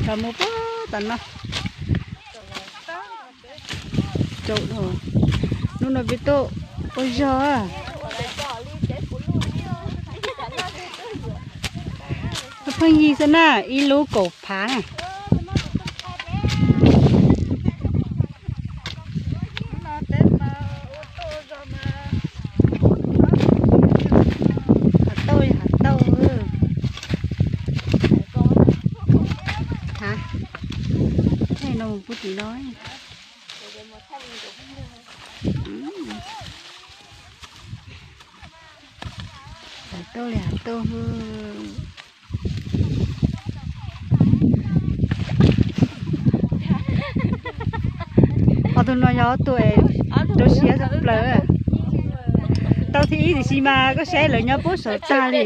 Mus puag tom no. Hnub no peb tuaj ua zog. Pheej yig xwb na, ib lub kaum phav na. Hav tauj, hav tauj. Hav, thaij no mus puag tim no. Hav tauj li hav tauj. Ho tus no yog tus rau siab tshaj plaws. Tau thib ib tiam sis mas koj saib lawv nyob puag saum tag li.